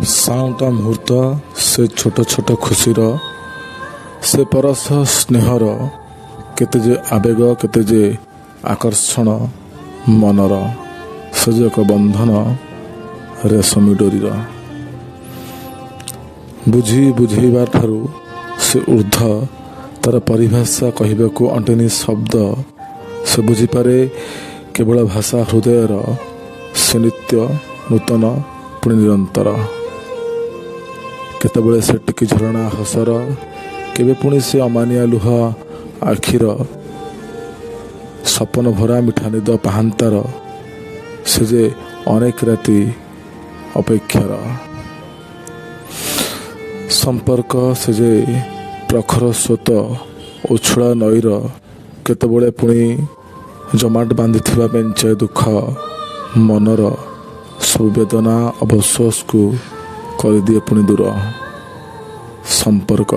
ସାଉଁଟା ମୁହୂର୍ତ୍ତ ସେ ଛୋଟ ଛୋଟ ଖୁସିର, ସେ ପରଶ ସ୍ନେହର, କେତେ ଯେ ଆବେଗ, କେତେ ଯେ ଆକର୍ଷଣ ମନର, ସେ ଯେ ଏକ ବନ୍ଧନ ରେଶମୀ ଡୋରିର। ବୁଝି ବୁଝେଇବା ଠାରୁ ସେ ଉର୍ଦ୍ଧ୍ୱ, ତାର ପରିଭାଷା କହିବାକୁ ଅଣ୍ଟେନି ଶବ୍ଦ। ସେ ବୁଝିପାରେ କେବଳ ଭାଷା ହୃଦୟର, ସେ ନିତ୍ୟ ନୂତନ ପୁଣି ନିରନ୍ତର। କେତେବେଳେ ସେ ଟିକି ଝରଣା ହସର, କେବେ ପୁଣି ସେ ଅମାନିଆ ଲୁହ ଆଖିର, ସପନ ଭରା ମିଠା ନିଦ ପାହାନ୍ତାର, ସେ ଯେ ଅନେକ ରାତି ଅପେକ୍ଷାର ସମ୍ପର୍କ। ସେ ଯେ ପ୍ରଖର ସ୍ରୋତ ଉଛୁଳା ନଈର, କେତେବେଳେ ପୁଣି ଜମାଟ ବାନ୍ଧିଥିବା ମେଞ୍ଚାଏ ଦୁଃଖ ମନର, ସବୁ ବେଦନା ଅଫସୋସକୁ କରିଦିଏ ପୁଣି ଦୂର। ସମ୍ପର୍କ।